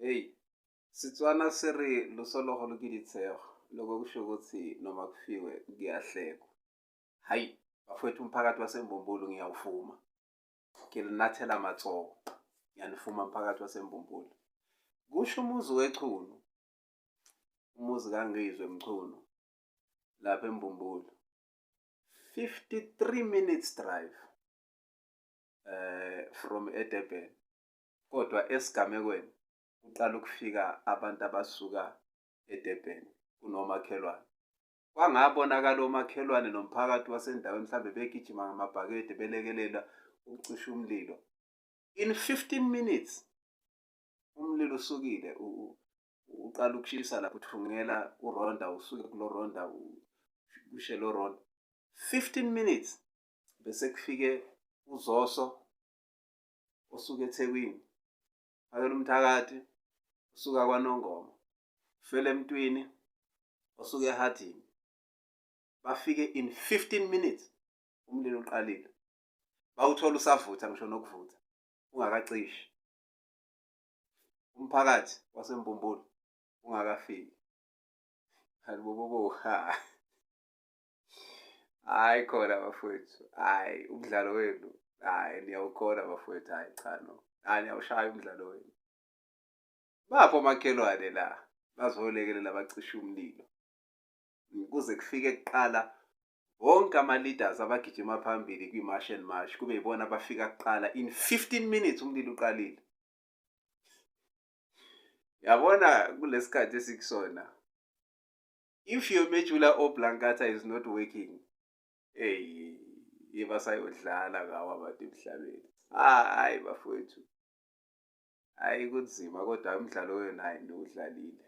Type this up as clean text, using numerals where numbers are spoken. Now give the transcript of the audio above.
Hey, Setswana se re loso logolo ke ditshego, lokho kusho ukuthi noma kufiwe kuyahlekwa. Hayi, bafowethu, umphakathi waseMbumbulu ngiyawuvuma. Ke le nathela matsoho. Ngiyanivuma, mphakathi waseMbumbulu. Kusho umuzi weChunu, umuzi kaNgizwe Mchunu lapha eMbumbulu. 53 minutes drive from eDurban. Kodwa esigamekweni kuqala ukufika abantu abasuka eDurban kunomakhelwane. Kwangabonakala omakhelwane nomphakathi wasendaweni mhlambe begijima ngamabhakede belekelela ukucisha umlilo. In 15 minutes umlilo usukile, uqala ukushisa lapho, uthungela uronda, usuke kulo ronda kushe lo ronda. 15 minutes bese kufike uZoso osuka eThekwini, Phakela umthakathi usuka kwaNongoma, Fele Emntwini osuka eHarding. Bafike in 15 minutes umlilo uqalile, bawuthola usavutha, ngisho nokuvutha ungakacishi, umphakathi waseMbumbulu ungakafiki. Halibobobo, ha, hayi khona bafowethu, hayi umdlalo wenu, hayi niyawukhona bafowethu, hayi cha, no, hayi niyawushaya umdlalo wenu. Bapho omakhelwane la bazolekelela bacishe umlilo kuze kufike kuqala bonke ama-leaders abagijima phambili kwi-March and March, kube yibona abafika kuqala in 15 minutes umlilo uqalile. Yabona, kulesikhathi esikusona, if your medulla oblongata is not working, hey, basayodlala ngawo abantu emhlabeni. Hayi bafowethu, hayi kunzima, kodwa umdlalo wenu, hayi, niwudlalile.